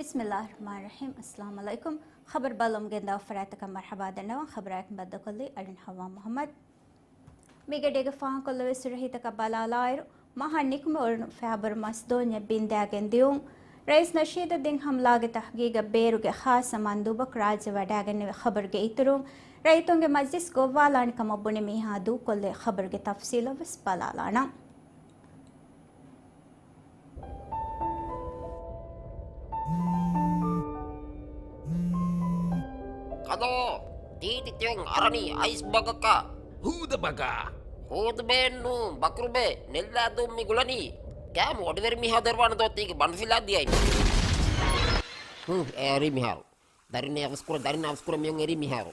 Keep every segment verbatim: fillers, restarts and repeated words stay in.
ބިސްމިއްލާހި ރަޙްމާނި ރަޙީމް. އައްސަލާމު ޢަލައިކުމް. ޚަބަރު ބަލަމުން ގެންދާ ފަރާތަކަށް މަރްޙަބާ ދަންނަވަން. ޚަބަރާއެކު ބައްދަލުކޮށްލީ އަޅުން ޙައްވާ މުޙައްމަދު. މިގަޑީގެ ފާހަގަކޮށްލެވޭ ސުރަހީތަކަށް ބަލާލާއިރު، މަހަށް ނިކުމެ އުޅުނު ފައިބަރު މަސްދުވަންޏެއް ބިންދައިގެން ދިއުން. ރައީސް ނަޝީދު ދިން ހަމްލާގެ ތަޙްގީގަށް ބޭރުގެ ޚާއްޞަ މަންދޫބަކު ރާއްޖެ ވަޑައިގެންނެވި ޚަބަރުގެ އިތުރުން، ރައްޔިތުންގެ މަޖްލިސް ގޮއްވާލާނެ ކަމަށް ބުނި މީހާ ދޫކޮށްލި ޚަބަރުގެ ތަފްސީލަށް ވެސް ބަލާލާނަން. ކަލޯ، ތީތި ތިއޮން އަރަނީ އައިސް ބަގަކަށް. ހޫދަ ބަގާ. ހޫދުބޭން ނޫން، ބަކުރުބޭ، ނެއްލާ ދޫން މި ގުޅަނީ. ކާމު އޮޑިވެރި މީހާ ދޮރުވާނެ ދޯ ތީގެ ބަނޑުފިލާ ދިޔައިން. ހުން، އެރީ މިހާރު. ދަރިން އަވަސްކުރަ، ދަރިން އަވަސްކުރަ މިއޮން އެރީ މިހާރު.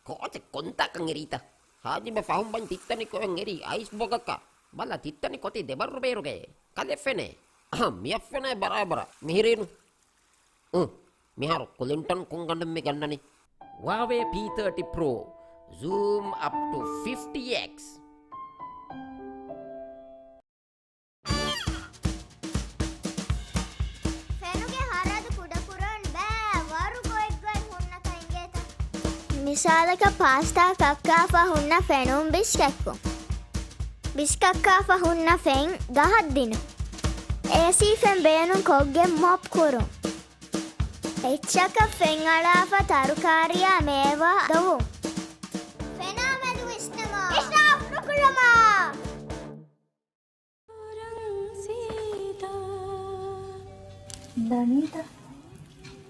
ކޯޗެއް ކޮންތާކަން އެރީތަ؟ ހާޖިބެ ފަހުން ބަން ތިއްތަނި ކޮއެން އެރީ އައިސް ބޮގަކަށް. ބަލަ ތިއްތަނި ކޮތީ ދެބައްރު ބޭރުގައޭ. ކަލެ ފެނޭ. އަހަ، މިއަށް ފެނޭ ބަރާބަރަށް. މިހިރީނު. އު، މިހާރު ކުލިންޓަން ކޮން ގަނޑެއް މި ގަންނަނީ؟ ހުއާވޭ ޕީ ތާޓީ ޕްރޯ. ޒޫމް އަޕް ޓު ފިފްޓީ އެކްސް. ފެނުގެ ހަރަދު ކުޑަކުރަން ބައިވަރު ގޮތްގޮތް ހުންނަކަން އިނގޭތަ؟ މިސާލަކަށް ޕާސްޓާ ކައްކާފަ ހުންނަ ފެނުން ބިސްކައްކުން. ބިސްކައްކާފަ ހުންނަ ފެން ގަހަށް ދިނުން. އޭސީ ފެން ބޭނުން ކޮށްގެން މޮޕް ކުރުން. އެއްޗަކަށް ފެން އަޅާފަ ތަރުކާރިއާ މޭވާ ދޮވުން. ފެނާ މެދު ވިސްނަމާ. އިސްރާފް ނުކުރަމާ. ދަނީތަ؟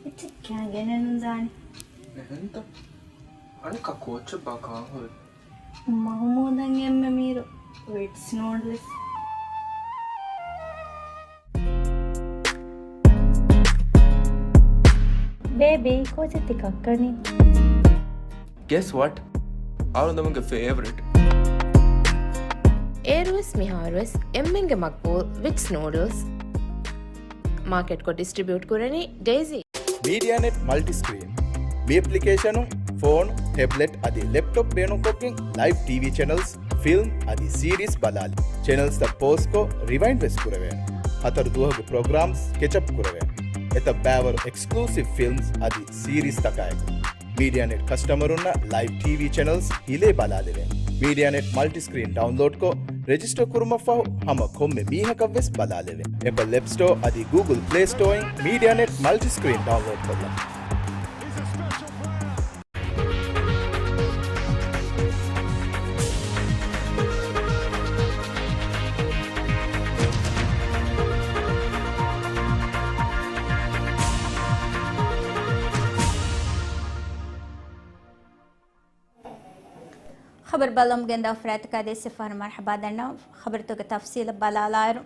އެއްޗެއް ކާ ގެނެއްނުދާނެ. އެހެންތަ؟ އަނެއްކާ ކޯއްޗެއްބާ ކާން ހުރީ؟ މަހުމޫދަށް އެންމެ މީރު ވިޓްސް ނޫޑްލްސް. ބޭބީ، ކޯޗެއް ތި ކައްކަނީ؟ Guess what? އަޅުގަނޑުގެ ފޭވަރިޓް. އޭރުވެސް މިހާރުވެސް އެންމެންގެ މަގްބޫލް ވިޓްސް ނޫޑްލްސް. މާކެޓްކޮށް ޑިސްޓްރިބިއުޓް ކުރަނީ ޑެއިސީ. މީޑިއާނެޓް މަލްޓިސްކްރީން. މި އެޕްލިކޭޝަނުން ފޯނު، ޓެބްލެޓް އަދި ލެޕްޓޮޕް ބޭނުންކޮށްގެން ލައިވް ޓީވީ ޗެނަލްސް، ފިލްމް އަދި ސީރީސް ބަލާލި. ޗެނަލްސްތައް ޕޯސްކޮށް ރިވައިންޑް ވެސް ކުރެވޭނެ. ހަތަރު ދުވަހުގެ ޕްރޮގްރާމްސް ކެޗަޕް ކުރެވޭނެ. އެތައް ބައިވަރު އެކްސްކްލޫސިވް ފިލްމްސް އަދި ސީރީސްތަކާއެކު. މީޑިއާނެޓް ކަސްޓަމަރުންނަށް ލައިވް ޓީވީ ޗެނަލްސް ހިލޭ ބަލާލެވޭނެ. މީޑިއާނެޓް މަލްޓިސްކްރީން ޑައުންލޯޑްކޮށް، ރެޖިސްޓަރ ކުރުމަށްފަހު ހަމަ ކޮންމެ މީހަކަށްވެސް ބަލާލެވޭނެ. އެޕަލް އެޕް ސްޓޯ އަދި ގޫގުލް ޕްލޭ ސްޓޯއިން މީޑިއާނެޓް މަލްޓިސްކްރީން ޑައުންލޯޑްކޮށްލަން. ޚަބަރު ބަލަމުން ގެންދާ ފަރާތަކާ ދޭއްސެއް ފަހަރު މަރްޙަބާ ދަންނަވަން. ޚަބަރުތަކުގެ ތަފްސީލަށް ބަލާލާއިރު،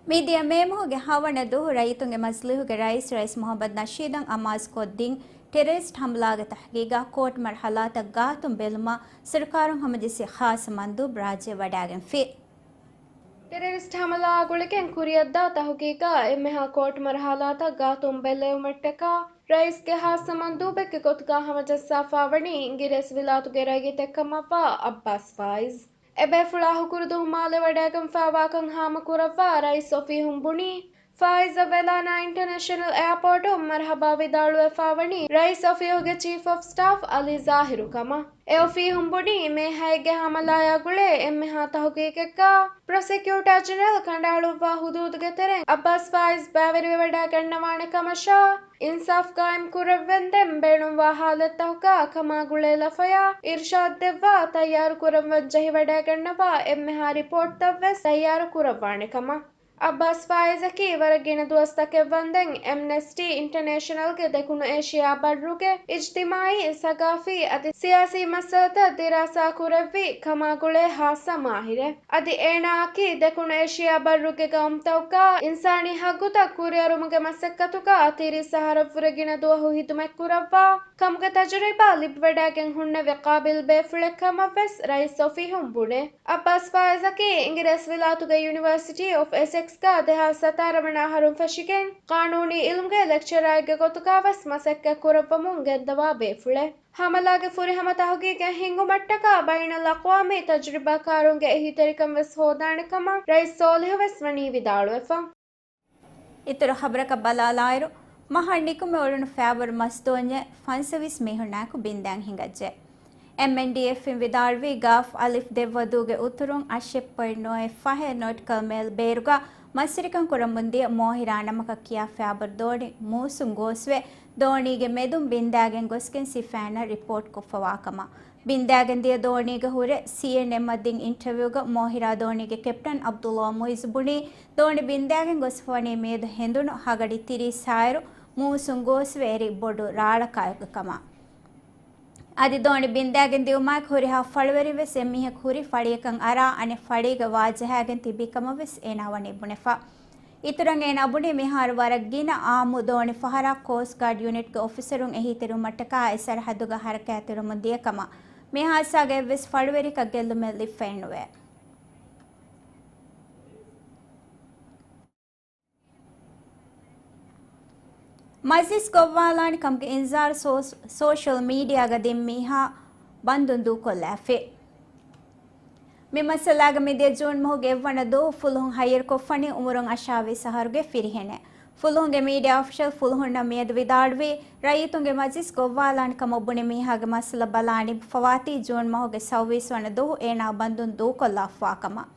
މިދިޔަ މޭ މަހުގެ ހަވަނަ ދުވަހު ރައްޔިތުންގެ މަޖިލީހުގެ ރައީސް، ރައީސް މުޙައްމަދު ނަޝީދަށް އަމާޒުކޮށްދިން ޓެރަރިސްޓް ހަމަލާގެ ތަޙްގީގާ ކޯޓް މަރުޙަލާތަށް ގާތުން ބެލުމަށް ސަރުކާރުން ހަމަޖެއްސި ޚާއްޞަ މަންދޫބު ރާއްޖެ ވަޑައިގެންފި. ޓެރަރިސްޓް ހަމަލާއާ ގުޅިގެން ކުރިއަށްދާ ތަހުގީގާ އެންމެހާ ކޯޓް މަރުޙަލާތަށް ގާތުން ބެލެވުމަށްޓަކާ، ރައީސްގެ ޚާއްޞަ މަންދޫބެއްގެ ގޮތުގާ ހަމަޖައްސާފާވަނީ އިނގިރޭސިވިލާތުގެ ރައްޔިތެއްކަމަށްވާ އައްބާސް ފާއިޒް. އެބޭފުޅާ ހުކުރު ދުވަހު މާލެ ވަޑައިގެންފާވާކަން ހާމަކުރައްވާ ރައީސް އޮފީހުން ބުނީ، ފާއިޒަށް ވެލާނާ އިންޓަރނޭޝަނަލް އެއާޕޯޓުން މަރުޙަބާ ވިދާޅުވެފާވަނީ ރައީސް އޮފީހުގެ ޗީފް އޮފް ސްޓާފް އަލީ ޒާހިރު ކަމަށް. އެ އޮފީހުން ބުނީ، މޭ ހައެއްގެ ހަމަލާއާ ގުޅޭ އެންމެހާ ތަހުގީގެއްގާ ޕްރޮސެކިއުޓާ ޖެނެރަލް ކަނޑައަޅުއްވާ ހުދޫދުގެ ތެރެއިން އައްބާސް ފާއިޒް ބައިވެރިވެވަޑައިގަންނަވާނެ ކަމަށާ، އިންސާފް ގާއިމް ކުރެއްވެންދެން ބޭނުންވާ ހާލަތްތަކުގާ ކަމާ ގުޅޭ ލަފަޔާ އިރްޝާދް ދެއްވާ ތައްޔާރު ކުރަން ވަންޖެހިވަޑައިގަންނަވާ އެންމެހާ ރިޕޯޓްތައްވެސް ތައްޔާރު ކުރައްވާނެ ކަމަށް. އައްބާސް ފާއިޒަކީ ވަރަށް ގިނަ ދުވަސްތަކެއްވަންދެން އެމްނެސްޓީ އިންޓަރނޭޝަނަލްގެ ދެކުނު އޭޝިޔާ ބައްރުގެ އިޖްތިމާއީ، ސަގާފީ އަދި ސިޔާސީ މައްސަލަތައް ދިރާސާ ކުރެއްވި ކަމާ ގުޅޭ ހާއްސަ މާހިރެއް. އަދި އޭނާއަކީ ދެކުނު އޭޝިޔާ ބައްރުގެ ގައުމުތަކުގާ އިންސާނީ ހައްގުތައް ކުރިއަރުމުގެ މަސައްކަތުގާ ތިރީސް އަހަރަށްވުރެ ގިނަ ދުވަހު ހިދުމަތްކުރައްވާ ކަމުގެ ތަޖުރިބާ ލިބިވަޑައިގެން ހުންނެވި ޤާބިލް ބޭފުޅެއް ކަމަށްވެސް ރައީސް އޮފީހުން ބުނޭ. އައްބާސް ފާއިޒަކީ އިނގިރޭސިވިލާތުގެ ޔުނިވަރސިޓީ އޮފް އެސެކްސްގާ ދެހާސް ސަތާރަ ވަނަ އަހަރުން ފެށިގެން، ޤާނޫނީ އިލްމުގެ ލެކްޗަރާއެއްގެ ގޮތުގާވެސް މަސައްކަތް ކުރައްވަމުން ގެންދަވާ ބޭފުޅެއް. ހަމަލާގެ ފުރިހަމަ ތަހުގީގެއް ހިންގުމަށްޓަކާ ބައިނަލްއަޤްވާމީ ތަޖުރިބާކާރުންގެ އެހީތެރިކަން ވެސް ހޯދާނެ ކަމަށް ރައީސް ސޯލިހު ވެސް ވަނީ ވިދާޅުވެފަ. އިތުރު ޚަބަރަކަށް ބަލާލާއިރު، މަހަށް ނިކުމެ އުޅުނު ފައިވަރު މަސް ދޯންޏެއް ފަންސަވީސް މީހުންނާއެކު ބިންދާން ހިނގައްޖެ. އެމްއެންޑީއެފްއިން ވިދާޅުވީ، ގާފް އަލިފް ދެއްވަ ދޫގެ އުތުރުން އަށެއް ޕޮއިންޓް ނޮއެއް ފަހެއް ނޮޓިކަލް މައިލް ބޭރުގަ މަސްރިކަން ކުރަމުން ދިޔަ މޯހިރާ ނަމަކަށް ކިޔާ ފައިވަރު ދޯނި މޫސުން ގޯސްވެ، ދޯނީގެ މެދުން ބިންދާގެން ގޮސްގެން ސިފައިންނަށް ރިޕޯޓް ކޮށްފަވާ ކަމަށް. ބިންދާގެން ދިޔަ ދޯނީގެ ހުރެ ސީއެންއެމްއަށް ދިން އިންޓަވިއުގަ މޯހިރާ ދޯނީގެ ކެޕްޓަން އަބްދުﷲ މުއިއްޒު ބުނީ، ދޯނި ބިންދާގެން ގޮސްފަވަނީ މިއަދު ހެނދުނު ހަގަޑި ތިރީސް އަހަރު މޫސުން ގޯސްވެ އެރި ބޮޑު ރާޅަކާއެކު ކަމަށް. އަދި ދޯނި ބިންދާގެން ދިއުމާއެކު ހުރިހާ ފަޅުވެރިން ވެސް އެއްމީހަކު ހުރި ފަޅިއަކަށް އަރާ އަނެއް ފަޅީގަ ވާޖަހާގެން ތިބި ކަމަށް ވެސް އޭނާ ވަނީ ބުނެފަ. އިތުރަށް އޭނާ ބުނީ މިހާރު ވަރަށް ގިނަ އާއްމު ދޯނި ފަހަރާ ކޯސްޓް ގާޑް ޔުނިޓްގެ އޮފިސަރުން އެހީތެރިވުމަށްޓަކާ އެ ސަރަހައްދުގަ ހަރަކާތްތެރިވަމުން ދިޔަ ކަމަށް. މި ހާދިސާގަ އެއްވެސް ފަޅުވެރިކަށް ގެއްލުމެއް ލިބިފައެއްނުވޭ. މަޖިލިސް ގޮއްވާލާނެ ކަމުގެ އިންޒާރު ސޯ-، ސޯޝަލް މީޑިއާގަ ދިން މީހާ ބަންދުން ދޫކޮށްލާފި. މި މައްސަލާގަ މިދިޔަ ޖޫން މަހުގެ އެއްވަނަ ދުވަހު ފުލުހުން ހައްޔަރުކޮށްފަނީ އުމުރުން އަށާވީސް އަހަރުގެ ފިރިހެނެއް. ފުލުހުންގެ މީޑިއާ އޮފިޝަލް ފުލުހުންނަށް މިއަދު ވިދާޅުވީ، ރައްޔިތުންގެ މަޖިލިސް ގޮއްވާލާނެ ކަމަށް ބުނި މީހާގެ މައްސަލަ ބަލާ ނިމިފަވާތީ ޖޫން މަހުގެ ސައުވީސް ވަނަ ދުވަހު އޭނާ ބަންދުން ދޫކޮށްލާފަވާ ކަމަށް.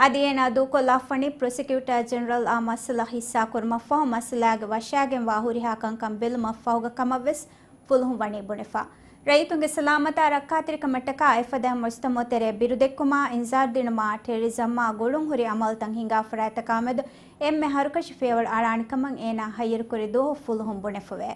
އަދި އޭނާ ދޫކޮށްލާފަނީ ޕްރޮސިކިއުޓާ ޖެނެރަލްއާ މައްސަލަ ހިއްސާ ކުރުމަށްފަހު މައްސަލާގެ ވަށާގެންވާ ހުރިހާ ކަންކަން ބެލުމަށްފަހުގަ ކަމަށްވެސް ފުލުހުން ވަނީ ބުނެފަ. ރައްޔިތުންގެ ސަލާމަތާ ރައްކާތެރިކަމަށްޓަކާ އެފަދައިން މުޖްތަމައު ތެރޭ ބިރުދެއްކުމާ، އިންޒާރުދިނުމާ، ޓެރަރިޒަމްއާ ގުޅުންހުރި އަމަލުތައް ހިނގާ ފަރާތްތަކާމެދު އެންމެ ހަރުކަށި ފިޔަވަޅު އަޅާނެ ކަމަށް އޭނާ ހައްޔަރުކުރި ދުވަހު ފުލުހުން ބުނެފަވޭ.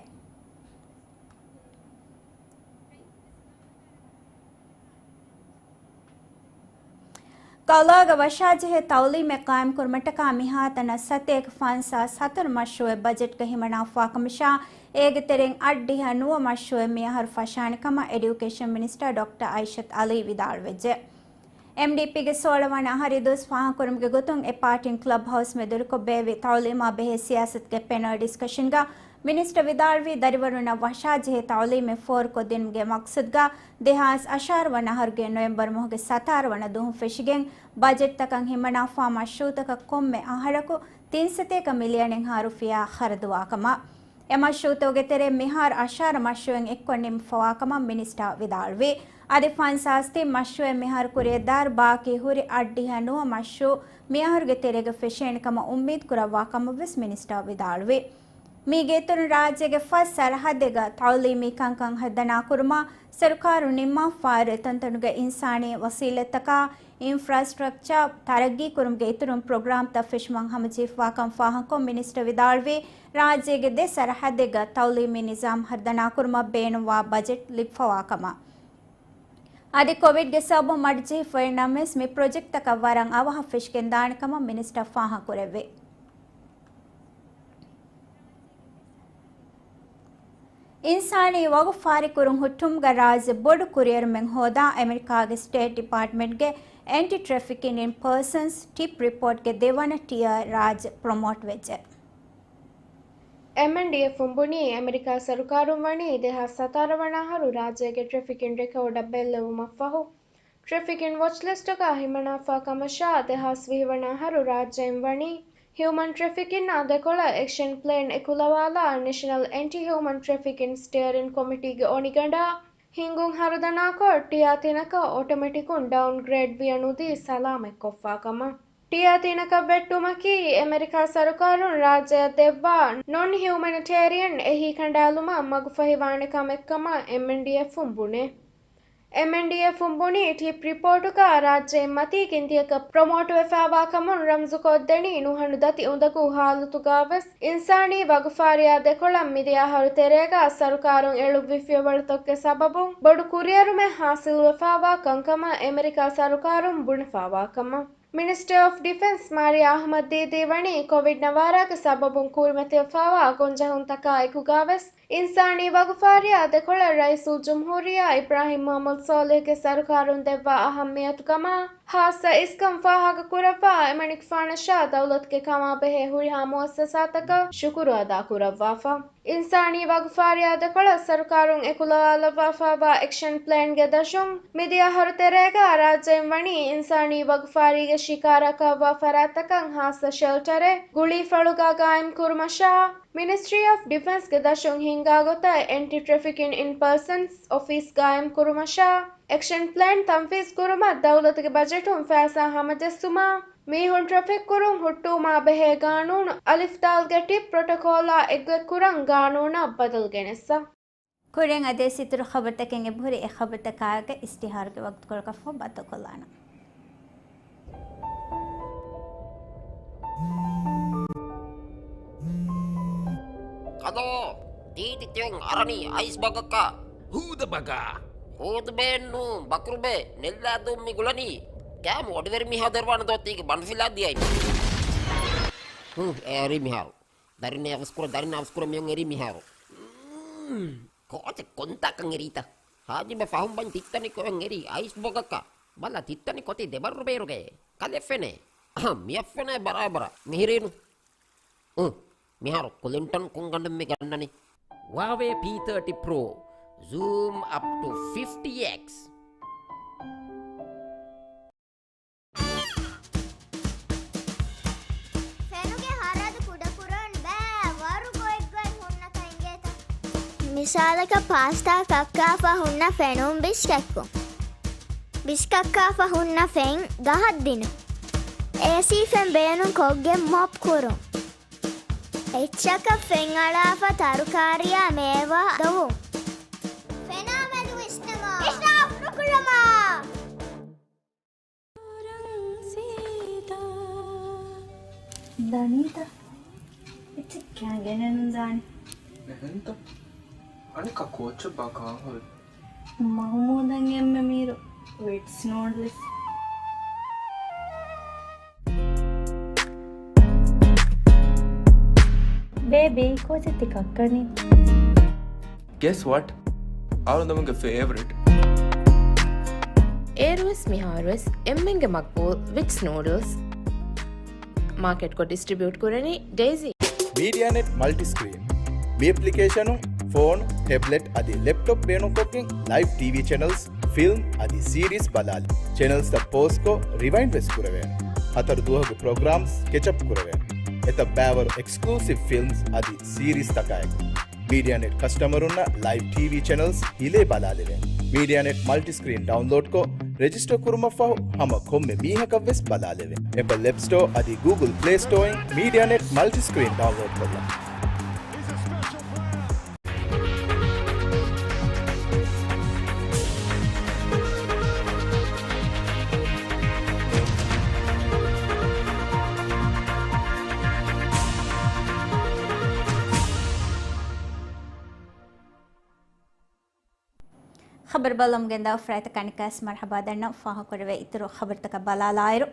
ކަލާގަ ވަށާޖެހޭ ތައުލީމެއް ޤާއިމްކުރުމަށްޓަކާ މިހާތަނަށް ސަތޭކަ ފަންސާސް ހަތަރު މަޝްރޫއެއް ބަޖެޓްގަ ހިމަނާފާ ކަމަށާ، އޭގެ ތެރެއިން އަށްޑިހަ ނުވަ މަޝްރޫއެއް މިއަހަރު ފަށާނެ ކަމަށް އެޑިއުކޭޝަން މިނިސްޓަރ ޑޮކްޓަރ އައިޝަތް އަލީ ވިދާޅުވެއްޖެ. އެމްޑީޕީގެ ސޯޅަ ވަނަ އަހަރު އިދުވަސް ފާހަގަކުރުމުގެ ގޮތުން އެ ޕާޓީން ކްލަބް ހައުސް މެދުވެރިކޮށް ބޭއްވި ތައުލީމާ ބެހޭ ސިޔާސަތުގެ ޕެނަލް ޑިސްކަޝަންގަ މިނިސްޓަރ ވިދާޅުވީ، ދަރިވަރުންނަށް ވަށާޖެހޭ ތައުލީމެއް ފޯރުކޮށްދިނުމުގެ މަޤްޞަދުގަ ދެހާސް އަށާރަ ވަނަ އަހަރުގެ ނޮވެމްބަރު މަހުގެ ސަތާރަ ވަނަ ދުވަހުން ފެށިގެން ބަޖެޓްތަކަށް ހިމަނާފާ މަޝްރޫއުތަކަށް ކޮންމެ އަހަރަކު ތިން ސަތޭކަ މިލިއަނެއްހާ ރުފިޔާ ޚަރަދުވާ ކަމަށް. އެ މަޝްރޫއުތަކުގެ ތެރެއިން މިހާރު އަށާރަ މަޝްރޫއެއް އެއްކޮށް ނިމިފަވާ ކަމަށް މިނިސްޓަރ ވިދާޅުވި. އަދި ފަންސާސް ތިން މަޝްރޫއެއް މިހާރު ކުރިއަށްދާއިރު ބާކީ ހުރި އަށްޑިހަ ނުވަ މަޝްރޫއު މިއަހަރުގެ ތެރޭގަ ފެށޭނެ ކަމަށް އުއްމީދު ކުރައްވާ ކަމަށް ވެސް މިނިސްޓަރ ވިދާޅުވި. މީގެ އިތުރުން ރާއްޖޭގެ ފަސް ސަރަހައްދެއްގަ ތައުލީމީ ކަންކަން ހައްދަނާ ކުރުމަށް ސަރުކާރުން ނިންމާފާއިރު އެތަންތަނުގެ އިންސާނީ ވަސީލަތްތަކާ، އިންފްރާސްޓްރަކްޗާ ތަރައްގީ ކުރުމުގެ އިތުރުން ޕްރޮގްރާމްތައް ފެށުމަށް ހަމަޖެހިފަވާކަން ފާހަގަކޮށް، މިނިސްޓަރ ވިދާޅުވީ، ރާއްޖޭގެ ދެ ސަރަހައްދެއްގަ ތައުލީމީ ނިޒާމް ހަރުދަނާކުރުމަށް ބޭނުންވާ ބަޖެޓް ލިބިފަވާ ކަމަށް. އަދި ކޮވިޑްގެ ސަބަބުން މަޑުޖެހިފައި ނަމަވެސް، މި ޕްރޮޖެކްޓްތަކަށް ވަރަށް އަވަހަށް ފެށިގެންދާނެ ކަމަށް މިނިސްޓަރ ފާހަގަކުރެއްވި. އިންސާނީ ވަގުފާރިކުރުން ހުއްޓުމުގަ ރާއްޖެ ބޮޑު ކުރިއެރުމެއް ހޯދާ، އެމެރިކާގެ ސްޓޭޓް ޑިޕާޓްމަންޓްގެ އެންޓި ޓްރެފިކިން އިން ޕާސަންސް ޓިޕް ރިޕޯޓްގެ ދެވަނަ ޓިއަރ ރާއްޖެ ޕްރޮމޯޓް ވެއްޖެ. އެމްއެންޑީއެފުން ބުނީ، އެމެރިކާ ސަރުކާރުން ވަނީ ދެހާސް ސަތާރަ ވަނަ އަހަރު ރާއްޖޭގެ ޓްރެފިކިން ރެކޯޑަށް ބެއްލެވުމަށްފަހު، ޓްރެފިކިން ވޮޗް ލިސްޓަކާ ހިމަނާފާ ކަމަށާ، ދެހާސް ވިހި ވަނަ އަހަރު ރާއްޖެއިން ވަނީ ހިއުމަން ޓްރެފިކިންއާ ދެކޮޅަށް އެކްޝަން ޕްލޭން އެކުލަވާލާ، ނެޝަނަލް އެންޓި ހިއުމަން ޓްރެފިކިން ސްޓިއަރިން ކޮމިޓީގެ އޮނިގަނޑާ ހިންގުން ހަރުދަނާކޮށް، ޓިއާ ތިނަކަށް އޮޓޮމެޓިކުން ޑައުންގްރޭޑް ވިޔަ ނުދީ ސަލާމަތްކޮށްފާ ކަމަށް. ޓިއާ ތިނަކަށް ވެއްޓުމަކީ، އެމެރިކާ ސަރުކާރުން ރާއްޖެއަށް ދެއްވާ ނޮން ހިއުމެނިޓޭރިއަން އެހީ ކަނޑާލުމަށް މަގުފަހިވާނެ ކަމެއްކަމަށް އެމްއެންޑީއެފުން ބުނޭ. އެމްއެންޑީއެފުން ބުނީ، ޓިޕް ރިޕޯޓުގަ ރާއްޖެއިން މަތީގެން ދިޔަކަށް ޕްރޮމޯޓުވެފައިވާ ކަމުން ރަމްޒުކޮށްދެނީ، ނުހަނު ދަތި އުނދަގޫ ހާލަތުގަވެސް އިންސާނީ ވަގުފާރިއާ ދެކޮޅަށް މިދިޔަ އަހަރު ތެރޭގަ ސަރުކާރުން އެޅުއްވި ފިޔަވަޅުތަކުގެ ސަބަބުން ބޮޑު ކުރިއެރުމެއް ހާސިލުވެފައިވާ ކަންކަމަށް އެމެރިކާ ސަރުކާރުން ބުނެފައިވާ ކަމަށް. މިނިސްޓަރ އޮފް ޑިފެންސް މާރިޔާ އަހްމަދް ދީދީ ވަނީ ކޮވިޑް ނަވާރާގެ ސަބަބުން ކުރިމަތިވެފައިވާ ގޮންޖެހުންތަކާ އެކުގަވެސް، އިންސާނީ ވަގުފާރިއާ ދެކޮޅަށް ރައީސުލްޖުމްހޫރިއްޔާ އިބްރާހިމް މުޙައްމަދު ސޯލިހްގެ ސަރުކާރުން ދެއްވާ އަހައްމިއްޔަތު ކަމާ، ހާއްސަ އިސްކަން ފާހަގަކުރައްވާ އެމަނިކުފާނަށާ ދައުލަތުގެ ކަމާބެހޭ ހުރިހާ މުއައްސަސާތަކަށް ޝުކުރު އަދާކުރައްވާފަ. އިންސާނީ ވަގުފާރިއާ ދެކޮޅަށް ސަރުކާރުން އެކުލަވާލައްވާފައިވާ އެކްޝަން ޕްލޭންގެ ދަށުން މިދިޔަ އަހަރު ތެރޭގަ ރާއްޖެއިން ވަނީ އިންސާނީ ވަގުފާރީގެ ޝިކާރަކަށްވާ ފަރާތްތަކަށް ހާއްސަ ޝެލްޓަރެއް، ގުޅީފަޅުގަ ގާއިމްކުރުމަށާ، މިނިސްޓްރީ އޮފް ޑިފެންސްގެ ދަށުން ހިންގާ ގޮތަށް އެންޓި ޓްރެފިކިން އިން ޕާސަންސް އޮފީސް ގާއިމްކުރުމަށާ، އެކްޝަން ޕްލޭން ތަންފީޒް ކުރުމަށް ދައުލަތުގެ ބަޖެޓުން ފައިސާ ހަމަޖެއްސުމާ، މީހުން ޓްރެފިކް ކުރުން ހުއްޓުވުމާ ބެހޭ ގާނޫނު އަލިފް ދާލްގެ ޓިޕް ޕްރޮޓޮކޯލާ އެއްގޮތްކުރަން ގާނޫނަށް ބަދަލު ގެނެއްސަ. ކުރިން އަދިވެސް އިތުރު ޚަބަރުތަކެއް އެބަހުރި. އެ ޚަބަރުތަކާގެ އިސްތިހާރުގެ ވަގުތުކޮޅަކަށްފަހު ބައްދަލުކޮށްލާނަން. ކަލޯ، ދީދި ތިއޮން އަރަނީ އައިސް ބަގަކަށް. ހޫދަ ބަގާ. ހޫދުބޭއެއްނޫ، ބަކުރުބޭ، ނެއްލާދޫން މި ގުޅަނީ. ކާމު އޮޑިވެރި މީހާ ދޮރުވާނެ ދޯ ތީގެ ބަނޑުފިލާ ދިޔައި. ހު، އެ އެރީ މިހާރު. ދަރިން އަވަސްކުރަ، ދަރިން އަވަސްކުރަ މިއޮން އެރީ މިހާރު. މް، ކޯޗެއް ކޮންތާކަން އެރީތަ؟ ހާޖިބެ ފަހުން ބަން ތިއްތަނި ކޮއެއް އެރީ އައިސް ބަގަކަށް. ބަލަ ތިއްތަނި ކޮތި ދެބައްރު ބޭރުގައޭ. ކަލެ ފެނޭ. އަހަ، މިއަށް ފެނޭ ބަރާބަރަށް. މިހިރީނު. އު، މިހާރު ކުލިންޓަން ކުންގަނޑުން މި ގަންނަނީ. ހުއާވޭ ޕީ ތާޓީ ޕްރޯ. ޒޫމް އަޕް ޓު ފިފްޓީ އެކްސް. ފެނުގެ ހަރަދު ކުޑަކުރަން ބައި ވަރު ގޮތްގޮތް ހުންނަކަން އިނގޭތަ؟ މިސާލަކަށް ޕާސްތާ ކައްކާފަ ހުންނަ ފެނުން ބިސްކެއްކުން. ބިސްކައްކާފަ ހުންނަ ފެން ގަހަށް ދިނުން. އޭސީ ފެން ބޭނުން ކޮށްގެން މޮޕް ކުރުން. އެއްޗަކަށް ފެން އަޅާފަ ތަރުކާރިއާ މޭވާ ދޮވުން. ފެނާ މެދު ވިސްނަމާ. އިސްރާފް ނުކުރަމާ. ދަނީތަ؟ އެއްޗެއް ކާގެނެއްނު ދާނެ. އެހެންތަ؟ އަނެއްކާ ކޯއްޗެއް ބާ ކާހޮވެ. މަހުމޫދަށް އެންމެ މީރު ވިޓްސް ނޫޑްލްސް. ބޭބީ، ކޯޗެއް ތި ކައްކަނީ؟ Guess what? އަޅުގަނޑުމެންގެ ފޭވަރިޓް. އޭރުވެސް މިހާރުވެސް އެންމެންގެ މަގްބޫލް ވިޓްސް ނޫޑްލްސް. މާކެޓްކޮށް ޑިސްޓްރިބިއުޓް ކުރަނީ ޑެއިސީ. މީޑިއާނެޓް މަލްޓިސްކްރީން. މި އެޕްލިކޭޝަނުން ފޯނު، ޓެބްލެޓް އަދި ލެޕްޓޮޕް ބޭނުންކޮށްގެން ލައިވް ޓީވީ ޗެނަލްސް، ފިލްމް އަދި ސީރީސް ބަލާލި. ޗެނަލްސްތައް ޕޯޒްކޮށް ރިވައިންޑް ވެސް ކުރެވޭނެ. ހަތަރު ދުވަހުގެ ޕްރޮގްރާމްސް ކެޗަޕް ކުރެވޭނެ. އެތައް ބައިވަރު އެކްސްކްލޫސިވް ފިލްމްސް އަދި ސީރީސްތަކާއެކު. މީޑިއާނެޓް ކަސްޓަމަރުންނަށް ލައިވް ޓީވީ ޗެނަލްސް ހިލޭ ބަލާލެވޭނެ. މީޑިއާނެޓް މަލްޓިސްކްރީން ޑައުންލޯޑްކޮށް، ރެޖިސްޓަރ ކުރުމަށްފަހު ހަމަ ކޮންމެ މީހަކަށް ވެސް ބަލާލެވޭ. އެޕަލް އެޕް ސްޓޯ އަދި ގޫގުލް ޕްލޭ ސްޓޯއިން މީޑިއާނެޓް މަލްޓިސްކްރީން ޑައުންލޯޑް ކޮށްލަން. ޚަބަރު ބަލަމުގެންދާ އުފްރާތަކަށް އަނެއްކާވެސް މަރުޙަބާ ދަންނަވަން. ފާހަގަކުރެވޭ އިތުރު ޚަބަރުތަކަށް ބަލާލާއިރު،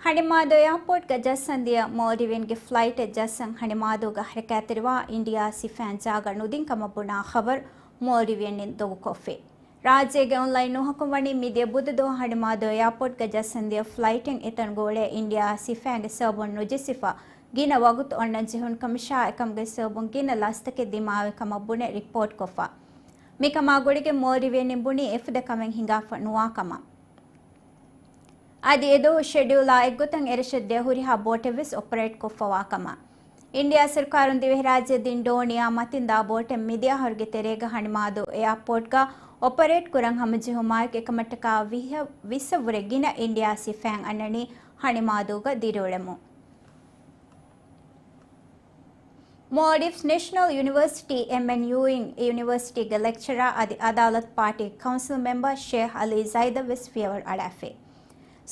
ހަނިމާދޫ އެއާޕޯޓްގަ ޖައްސަން ދިޔަ މޯލްޑިވިއަންގެ ފްލައިޓެއް ޖައްސަން ހަނިމާދޫގަ ހަރަކާތްތެރިވާ އިންޑިއާ ސިފައިން ޖާގަ ނުދިން ކަމަށް ބުނާ ޚަބަރު މޯލްޑިވިއަންނިން ދޮގުކޮށްފި. ރާއްޖޭގެ އޮންލައިން ނޫހަކުން ވަނީ މިދިޔަ ބުދަ ދުވަހު ހަނިމާދޫ އެއާޕޯޓްގަ ޖައްސަން ދިޔަ ފްލައިޓެއް އެތަނުގަ އުޅޭ އިންޑިއާ ސިފައިންގެ ސަބަބުން ނުޖެއްސިފަ ގިނަ ވަގުތު އޮންނަން ޖެހުނު ކަމަށާ، އެކަމުގެ ސަބަބުން ގިނަ ލަސްތަކެއް ދިމާވި ކަމަށް ބުނެ ރިޕޯޓްކޮށްފަ. މިކަމާ ގުޅިގެން މޯލްޑިވިއަންނިން ބުނީ އެފުދަ ކަމެއް ހިނގާފަ ނުވާ ކަމަށް. އަދި އެދުވަހު ޝެޑިއުލާ އެއްގޮތަށް އެރަށަށް ދިޔަ ހުރިހާ ބޯޓެއް ވެސް އޮޕަރޭޓް ކޮށްފަވާ ކަމަށް. އިންޑިއާ ސަރުކާރުން ދިވެހިރާއްޖެ ދިން ޑޯނިޔާ މަތިން ދާ ބޯޓެއް މިދިޔަ އަހަރުގެ ތެރޭގަ ހަނިމާދޫ އެއާޕޯޓްގަ އޮޕަރޭޓް ކުރަން ހަމަޖެހުމާއެކު، އެކަމަށްޓަކާ ވިހަ، ވިއްސަށް ވުރެ ގިނަ އިންޑިއާ ސިފައިން އަންނަނީ ހަނިމާދޫގަ ދިރިއުޅެމުން. މޯލްޑިވްސް ނެޝަނަލް ޔުނިވަރސިޓީ، އެމްއެންޔޫ، އިން އެ ޔުނިވަރސިޓީގެ ލެކްޗަރާ އަދި އަދާލަތު ޕާޓީގެ ކައުންސިލް މެމްބަރ ޝޭހް އަލީ ޒައިދަށް ވެސް ފިޔަވަޅު އަޅާފި.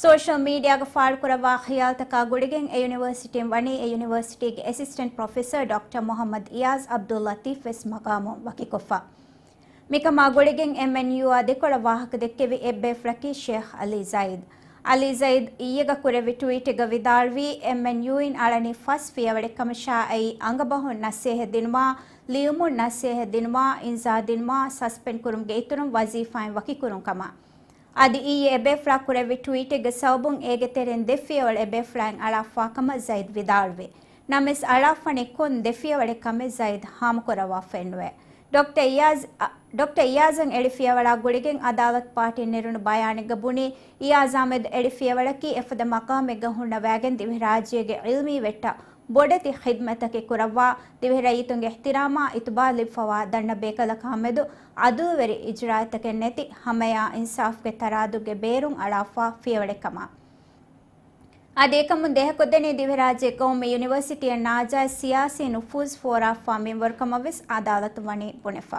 ސޯޝަލް މީޑިއާގަ ފާޅުކުރައްވާ ޚިޔާލުތަކާ ގުޅިގެން އެ ޔުނިވަރސިޓީން ވަނީ އެ ޔުނިވަރސިޓީގެ އެސިސްޓެންޓް ޕްރޮފެސަރ ޑޮކްޓަރ މުޙައްމަދު އިޔާޒް ޢަބްދުއްލަތީފް ވެސް މަގާމުން ވަކިކޮށްފަ. މިކަމާ ގުޅިގެން އެމްއެންޔޫއާ ދެކޮޅަށް ވާހަކަ ދެއްކެވި އެއްބޭފުޅަކީ ޝޭހް އަލީ ޒައިދް. އަލީ ޒައިދް އިއްޔެގަ ކުރެއްވި ޓްވީޓެއްގަ ވިދާޅުވީ، އެމްއެންޔޫއިން އަޅަނީ ފަސް ފިޔަވަޅެއް ކަމަށާ، އެއީ އަނގަބަހުން ނަސޭހަ ދިނުމާ، ލިޔުމުން ނަސޭހަ ދިނުމާ، އިންޒާ ދިނުމާ، ސަސްޕެންޑް ކުރުމުގެ އިތުރުން ވަޒީފާއިން ވަކިކުރުން ކަމަށް. އަދި އިއްޔެ އެބޭފުޅާ ކުރެއްވި ޓްވީޓެއްގެ ސަބަބުން އޭގެ ތެރެއިން ދެ ފިޔަވަޅު އެބޭފުޅާއިން އަޅާފާ ކަމަށް ޒައިދް ވިދާޅުވި. ނަމަވެސް އަޅާފަނީ ކޮން ދެ ފިޔަވަޅެއް ކަމެއް ޒައިދް ހާމަކުރައްވާފައެއްނުވޭ. ޑޮކްޓަ އިޔާޒް، އަ، ޑޮކްޓަ އިޔާޒަށް އެޅި ފިޔަވަޅާ ގުޅިގެން އަދާލަތު ޕާޓީން ނެރުނު ބަޔާނެއްގަ ބުނީ، އިޔާޒާމެދު އެޅި ފިޔަވަޅަކީ އެފަދަ މަގާމެއްގަ ހުންނަވައިގެން ދިވެހިރާއްޖޭގެ ޢިލްމީ ވެއްޓަށް ބޮޑެތި ޚިދްމަތަކެއް ކުރައްވާ، ދިވެހިރައްޔިތުންގެ އިޙްތިރާމާ އިތުބާރު ލިބިފަވާ ދަންނަ ބޭކަލަކާމެދު ޢަދުލުވެރި އިޖްރާއަތްތަކެއް ނެތި، ހަމަޔާ އިންސާފްގެ ތަރާދުގެ ބޭރުން އަޅާފާ ފިޔަވަޅެއް ކަމަށް. އަދި އެކަމުން ދޭހަކޮށްދެނީ ދިވެހިރާއްޖޭގެ ޤައުމީ ޔުނިވަރސިޓީއަށް ނާޒާއިޒް ސިޔާސީ ނުފޫޒު ފޯރާފާ މިންވަރު ކަމަށްވެސް އަދާލަތު ވަނީ ބުނެފަ.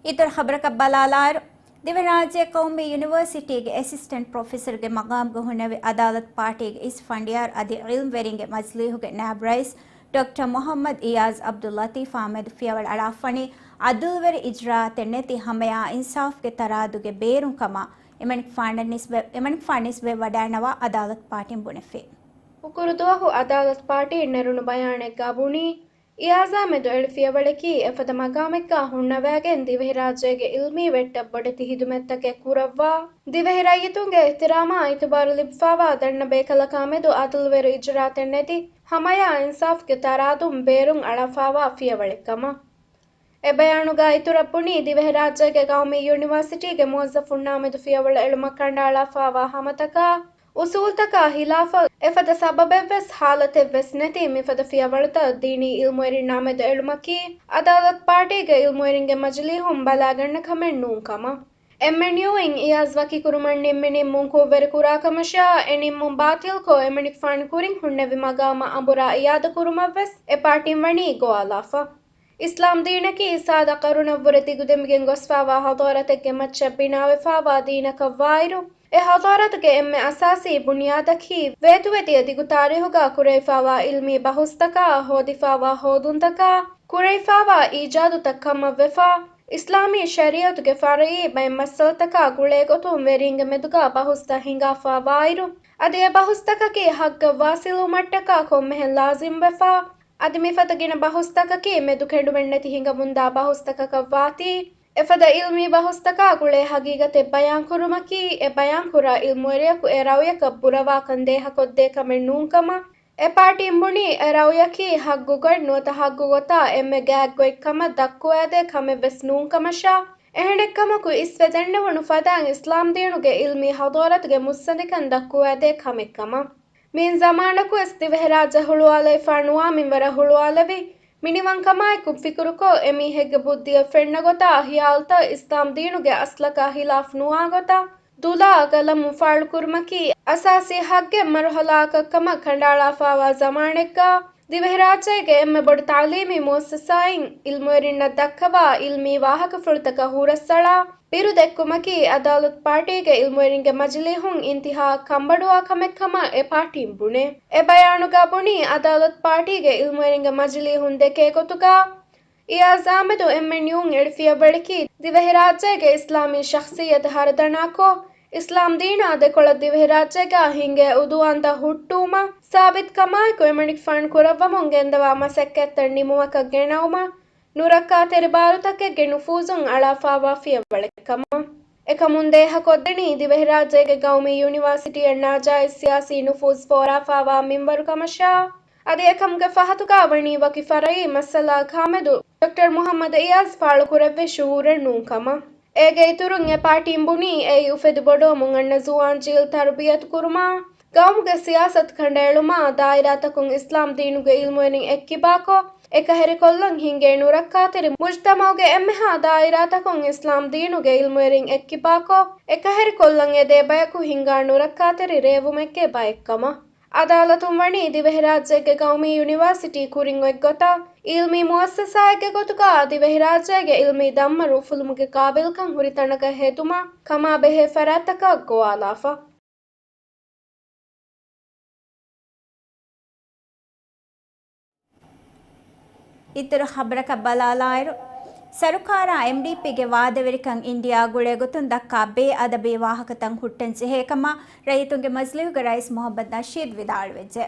އިތުރު ޚަބަރަކަށް ބަލާލާއިރު، ދިވެހިރާއްޖޭ ޤައުމީ ޔުނިވަރސިޓީގެ އެސިސްޓެންޓް ޕްރޮފެސަރުގެ މަގާމްގަ ހުންނެވި އަދާލަތު ޕާޓީގެ އިސް ފަނޑިޔާރު އަދި ޢިލްމުވެރިންގެ މަޖިލީހުގެ ނާއިބު ރައީސް ޑޮކްޓަރ މުޙައްމަދު އިޔާޒް ޢަބްދުއްލަތީފް އަޙްމަދު ފިޔަވަޅު އަޅާފަނީ ޢަދުލުވެރި އިޖްރާއަތެއް ނެތި ހަމަޔާ އިންސާފްގެ ތަރާދުގެ ބޭރުން ކަމަށް އެމަނިކުފާނަށް ނިސްބަ، އެމަނިކުފާނު ނިސްބަތްވެވަޑައިގަންނަވާ އަދާލަތު ޕާޓީން ބުނެފި. ހުކުރު ދުވަހު އަދާލަތު ޕާޓީން ނެރުނު ބަޔާނެއްގަ ބުނީ، އިޔާޒާމެދު އެޅި ފިޔަވަޅަކީ އެފަދަ މަގާމެއްގަ ހުންނަވައިގެން ދިވެހިރާއްޖޭގެ ޢިލްމީ ވެއްޓަށް ބޮޑެތި ޚިދުމަތްތަކެއް ކުރައްވާ، ދިވެހިރައްޔިތުންގެ އިޙްތިރާމާ އިތުބާރު ލިބިފަވާ ދަންނަ ބޭކަލަކާމެދު ޢަދުލުވެރި އިޖްރާއަތެއް ނެތި، ހަމަޔާ އިންސާފްގެ ތަރާދުން ބޭރުން އަޅާފަވާ ފިޔަވަޅެއް ކަމަށް. އެ ބަޔާނުގަ އިތުރަށް ބުނީ، ދިވެހިރާއްޖޭގެ ޤައުމީ ޔުނިވަރސިޓީގެ މުވައްޒަފުންނާމެދު ފިޔަވަޅު އެޅުމަށް ކަނޑައަޅާފަވާ ހަމަތަކާ އުސޫލުތަކާ ޚިލާފަށް އެފަދަ ސަބަބެއްވެސް ޙާލަތެއްވެސް ނެތި މިފަދަ ފިޔަވަޅުތައް ދީނީ ޢިލްމުވެރިންނާމެދު އެޅުމަކީ، އަދާލަތު ޕާޓީގެ ޢިލްމުވެރިންގެ މަޖިލީހުން ބަލާގަންނަ ކަމެއް ނޫން ކަމަށް. އެމްއެންޔޫއިން އިޔާޒް ވަކިކުރުމަށް ނިންމި ނިންމުން ކުށްވެރި ކުރާކަމަށާ، އެ ނިންމުން ބާޠިލްކޮށް، އެމަނިކުފާނު ކުރިން ހުންނެވި މަގާމަށް އަނބުރާ އިއާދަކުރުމަށްވެސް އެ ޕާޓީން ވަނީ ގޮވާލާފަ. އިސްލާމް ދީނަކީ ސާދަ ޤަރުނަށްވުރެ ދިގުދެމިގެން ގޮސްފާވާ ޙަޟާރަތެއްގެ މައްޗަށް ބިނާވެފާވާ ދީނަކަށްވާއިރު، އެ ޙަޟާރަތުގެ އެންމެ އަސާސީ ބުނިޔާދަކީ، ވޭތުވެދިޔަ ދިގު ތާރީޚުގަ ކުރެވިފާވާ ޢިލްމީ ބަހުސްތަކާ، ހޯދިފާވާ ހޯދުންތަކާ، ކުރެވިފާވާ އީޖާދުތައް ކަމަށްވެފަ، އިސްލާމީ ޝަރީޢަތުގެ ފަރުޢީ ބައެއް މައްސަލަތަކާ ގުޅޭގޮތުން ވެރިންގެ މެދުގަ ބަހުސްތައް ހިނގާފާވާއިރު، އަދި އެ ބަހުސްތަކަކީ ޙައްޤަށް ވާޞިލުވުމަށްޓަކާ ކޮންމެހެން ލާޒިމްވެފަ، އަދި މިފަދަ ގިނަ ބަހުސްތަކަކީ މެދުކެނޑުމެއްނެތި ހިނގަމުންދާ ބަހުސްތަކަކަށްވާތީ، އެފަދަ ޢިލްމީ ބަހުސްތަކާ ގުޅޭ ޙަޤީޤަތެއް ބަޔާންކުރުމަކީ، އެ ބަޔާންކުރާ ޢިލްމުވެރިޔަކު އެ ރައުޔަކަށް ބުރަވާކަން ދޭހަކޮށްދޭ ކަމެއް ނޫންކަމަށް، އެ ޕާޓީން ބުނީ، އެ ރައުޔަކީ ޙައްޤުގޮތް ނުވަތަ ޙައްޤުގޮތާ އެންމެ ގާތްގޮތްކަމަށް ދައްކުވައިދޭ ކަމެއްވެސް ނޫންކަމަށާ، އެހެނެއްކަމަކު އިސްވެދެންނެވުނު ފަދައިން އިސްލާމްދީނުގެ ޢިލްމީ ޙަޟާރަތުގެ މުއްސަނދިކަން ދައްކުވައިދޭ ކަމެއްކަމަށް. މިއިން ޒަމާނަކުވެސް ދިވެހިރާއްޖެ ހުޅުވާލައިފާ ނުވާ މިންވަރަށް ހުޅުވާލެވި، މިނިވަންކަމާއެކު ފިކުރުކޮށް، އެމީހެއްގެ ބުއްދިއަށް ފެންނަ ގޮތާ ޚިޔާލުތައް އިސްލާމްދީނުގެ އަސްލަކާ ޚިލާފް ނުވާ ގޮތަށް، ދުލާ ގަލަމު ފާޅުކުރުމަކީ އަސާސީ ޙައްޤެއް މަރުޙަލާއަކަށްކަމަށް ކަނޑައަޅާފާވާ ޒަމާނެއްގަ، ދިވެހިރާއްޖޭގެ އެންމެ ބޮޑު ތަޢުލީމީ މުއައްސަސާއިން ޢިލްމުވެރިންނަށް ދައްކަވާ ޢިލްމީ ވާހަކަފުޅުތަކަށް ހުރަސްއަޅާ ބިރު ދެއްކުމަކީ، އަދާލަތު ޕާޓީގެ ޢިލްމުވެރިންގެ މަޖިލީހުން އިންތިހާއަށް ކަންބޮޑުވާ ކަމެއްކަމަށް އެ ޕާޓީން ބުނޭ. އެ ބަޔާނުގަ ބުނީ، އަދާލަތު ޕާޓީގެ ޢިލްމުވެރިންގެ މަޖިލީހުން ދެކޭ ގޮތުގަ، އިޔާޒާމެދު އެމްއެންޔޫން އެޅި ފިޔަވަޅަކީ، ދިވެހިރާއްޖޭގެ އިސްލާމީ ޝަޚްޞިއްޔަތު ހަރަދަނާކޮށް، އިސްލާމް ދީނާ ދެކޮޅަށް ދިވެހިރާއްޖޭގަ ހިނގޭ އުދުވާންތައް ހުއްޓުވުމަށް ސާބިތުކަމާއެކު އެމަނިކުފާނު ކުރައްވަމުން ގެންދަވާ މަސައްކަތްތައް ނިމުމަކަށް ގެނައުމަށް، ނުރައްކާތެރި ބާރުތަކެއްގެ ނުފޫޒުން އަޅާފާވާ ފިޔަވަޅެއް ކަމަށް. އެކަމުން ދޭހަކޮށްދެނީ، ދިވެހިރާއްޖޭގެ ޤައުމީ ޔުނިވާސިޓީއަށް ނާޖާއިޒް ސިޔާސީ ނުފޫޒު ފޯރާފާވާ މިންވަރު ކަމަށާ، އަދި އެކަމުގެ ފަހަތުގަ ވަނީ ވަކި ފަރައީ މައްސަލައަކާމެދު ޑޮކްޓަރ މުޙައްމަދު އިޔާޒް ފާޅުކުރެއްވި ޝުޢޫރެއް ނޫންކަމަށް. އޭގެ އިތުރުން އެ ޕާޓީން ބުނީ، އެއީ އުފެދި ބޮޑުވަމުން އަންނަ ޒުވާން ޖީލް ތަރުބިޔަތު ކުރުމާ، ގައުމުގެ ސިޔާސަތު ކަނޑައެޅުމާ، ދާއިރާތަކުން އިސްލާމް ދީނުގެ ޢިލްމުވެރިން އެއްކިބާކޮށް، އެކަހެރިކޮށްލަން ހިނގޭ ނުރައްކާތެރި މުޖްތަމަޢުގެ އެންމެހާ ދާއިރާތަކުން އިސްލާމް ދީނުގެ ޢިލްމުވެރިން އެއްކިބާކޮށް، އެކަހެރިކޮށްލަން އެދޭ ބަޔަކު ހިންގާ ނުރައްކާތެރި ރޭވުމެއްގެ ބައެއްކަމަށް. އަދާލަތުން ވަނީ ދިވެހިރާއްޖޭގެ ޤައުމީ ޔުނިވާސިޓީ ކުރިން އޮތްގޮތަށް، ޢިލްމީ މުއައްސަސާއެއްގެ ގޮތުގަ ދިވެހިރާއްޖޭގެ ޢިލްމީ ދަންމަރު އުފުލުމުގެ ޤާބިލްކަން ހުރި ތަނަކަށް ހެދުމަށް ކަމާ ބެހޭ ފަރާތްތަކަށް ގޮވާލާފަ. އިތުރު ޚަބަރަކަށް ބަލާލާއިރު، ސަރުކާރާ އެމްޑީޕީގެ ވާދަވެރިކަން އިންޑިއާ ގުޅޭގޮތުން ދައްކާ ބޭއަދަބީ ވާހަކަތައް ހުއްޓަން ޖެހޭ ކަމަށް ރައްޔިތުންގެ މަޖިލީހުގެ ރައީސް މުޙައްމަދު ނަޝީދު ވިދާޅުވެއްޖެ.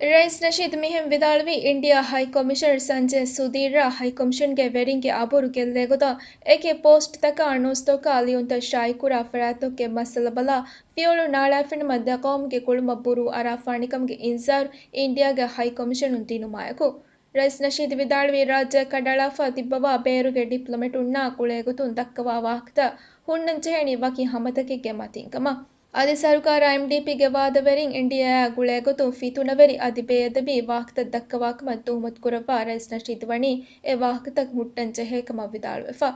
ރައީސް ނަޝީދު މިހެން ވިދާޅުވީ، އިންޑިއާ ހައި ކޮމިޝަނަރު ސަންޖޭ ސުދީރާ ހައި ކޮމިޝަންގެ ވެރިންގެ އަބުރު ގެއްލޭގޮތަށް އެކި ޕޯސްޓްތަކާ ނޫސްތަކާ ލިޔުންތައް ޝާއިކުރާ ފަރާތްތަކުގެ މައްސަލަ ބަލާ ފިޔަވަޅު ނާޅާފިނަމަ ދެ ޤައުމުގެ ގުޅުމަށް ބުރޫ އަރާފާނެކަމުގެ އިންޒާރު އިންޑިއާގެ ހައި ކޮމިޝަނުން ދިނުމާއެކު، ރައީސް ނަޝީދު ވިދާޅުވީ، ރާއްޖެ ކަނޑައަޅާފަ ތިއްބަވާ ބޭރުގެ ޑިޕްލޮމެޓުންނާ ގުޅޭގޮތުން ދައްކަވާ ވާހަކަތައް ހުންނަންޖެހޭނީ ވަކި ހަމަތަކެއްގެ މަތިން ކަމަށް. އަދި ސަރުކާރާ އެމްޑީޕީގެ ވާދަވެރިން އިންޑިއާއާ ގުޅޭގޮތުން ފިތުނަވެރި އަދި ބޭއަދަބީ ވާހަކަތައް ދައްކަވާކަމަށް ތުހުމަތުކުރައްވާ ރައީސް ނަޝީދު ވަނީ އެ ވާހަކަތައް ހުއްޓަން ޖެހޭކަމަށް ވިދާޅުވެފަ.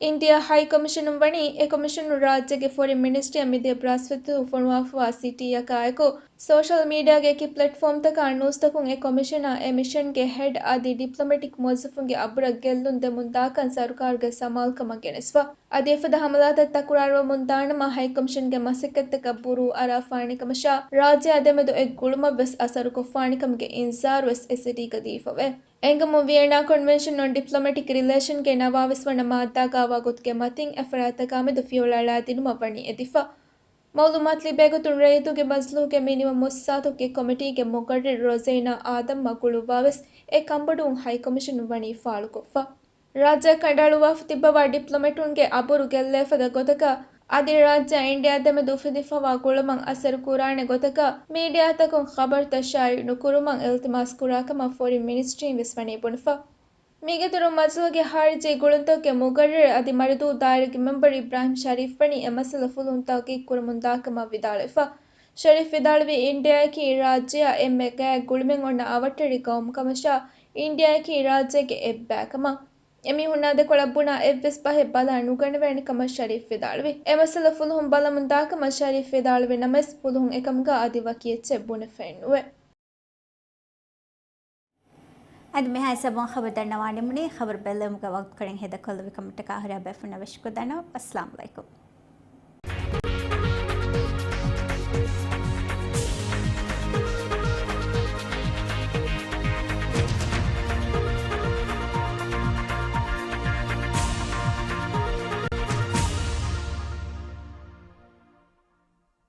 އިންޑިއާ ހައި ކޮމިޝަނުން ވަނީ އެ ކޮމިޝަނުން ރާއްޖޭގެ ފޮރިން މިނިސްޓްރީއަށް މިދިޔަ ބްރަހަސްފަތި ފޮނުވާފަވާ ސިޓީއަކާއެކު، ސޯޝަލް މީޑިއާގެ އެކި ޕްލެޓްފޯމްތަކާ ނޫސްތަކުން އެ ކޮމިޝަނާ އެ މިޝަންގެ ހެޑް އަދި ޑިޕްލޮމެޓިކް މުވައްޒަފުންގެ އަބުރަށް ގެއްލުން ދެމުންދާކަން ސަރުކާރުގެ ސަމާލުކަމަށް ގެނެސްފަ. އަދި އެފަދަ ހަމަލާތައް ތަކުރާރުވަމުންދާނަމަ، ހައިކޮމިޝަންގެ މަސައްކަތްތަކަށް ބުރޫ އަރާފާނެކަމަށާ، ރާއްޖެއާ ދެމެދު އެއް ގުޅުމަށްވެސް އަސަރުކޮށްފާނެކަމުގެ އިންޒާރުވެސް އެ ސިޓީގަ ދީފަވޭ. އެނގުމުން ވިއެންނާ ކޮންވެންޝަން އޮން ޑިޕްލޮމެޓިކް ރިލޭޝަންގެ ނަވާވީސް ވަނަ މާއްދާގައިވާ ގޮތުގެ މަތިން އެފަރާތްތަކާމެދު ފިޔަވަޅު އަޅާދިނުމަށް ވަނީ އެދިފަ. މައުލޫމާތު ލިބޭގޮތުން، ރައްޔިތުންގެ މަޖިލީހުގެ މިނިވަން މުއައްސަސާތުގެ ކޮމިޓީގެ މުގައްރިރު ރޮޒޭނާ އާދަމްއާ ގުޅުއްވާވެސް އެ ކަންބޮޑުވުން ހައިކޮމިޝަނުން ވަނީ ފާޅުކޮށްފަ. ރާއްޖެ ކަނޑައަޅުއްވާފަ ތިއްބަވާ ޑިޕްލޮމެޓުންގެ އަބުރު ގެއްލޭފަދަ ގޮތަކަށް، އަދި ރާއްޖެއާ އިންޑިއާ ދެމެދު އުފެދިފަވާ ގުޅުމަށް އަސަރުކުރާނެ ގޮތަކަށް، މީޑިއާތަކުން ޚަބަރުތައް ޝާއިޢު ނުކުރުމަށް އިލްތިމާސް ކުރާކަމަށް ފޮރިން މިނިސްޓްރީން ވެސް ވަނީ ބުނެފަ. މީގެއިތުރުން މަޖިލީހުގެ ޚާރިޖީ ގުޅުންތަކުގެ މުގައްރިރު އަދި މަރިދޫ ދާއިރާގެ މެމްބަރު އިބްރާހިމް ޝަރީފް ވަނީ އެ މައްސަލަ ފުލުހުން ތަހުޤީޤު ކުރަމުންދާކަމަށް ވިދާޅުވެފަ. ޝަރީފް ވިދާޅުވީ، އިންޑިއާއަކީ ރާއްޖެއާ އެންމެ ގާތް ގުޅުމެއް އޮންނަ އަވަށްޓެރި ޤައުމު ކަމަށާ، އިންޑިއާއަކީ ރާއްޖޭގެ އެއްބައި ކަމަށް. އެމީހުންނާ ދެކޮޅަށް ބުނާ އެއްވެސް ބަހެއް ބަލާ ނުގަނެވޭނެ ކަމަށް ޝަރީފް ވިދާޅުވި. އެ މައްސަލަ ފުލުހުން ބަލަމުން ދާކަމަށް ޝަރީފް ވިދާޅުވި ނަމަވެސް، ފުލުހުން އެކަމުގަ އަދި ވަކި އެއްޗެއް ބުނެފައެއް ނުވޭ. އަދި މިހާ ސަބުން ޚަބަރު ދަންނަވާ ނިމުނީ. ޚަބަރު ބެލެވުމުގެ ވަގުތުކޮޅެއް ހޭދަކޮށްލެއްވި ކަމަށްޓަކާ ހުރިހާ ބޭފުޅުންނަށް ވެސް ޝުކުރު ދަންނަވަން. އައްސަލާމު ޢަލައިކުމް.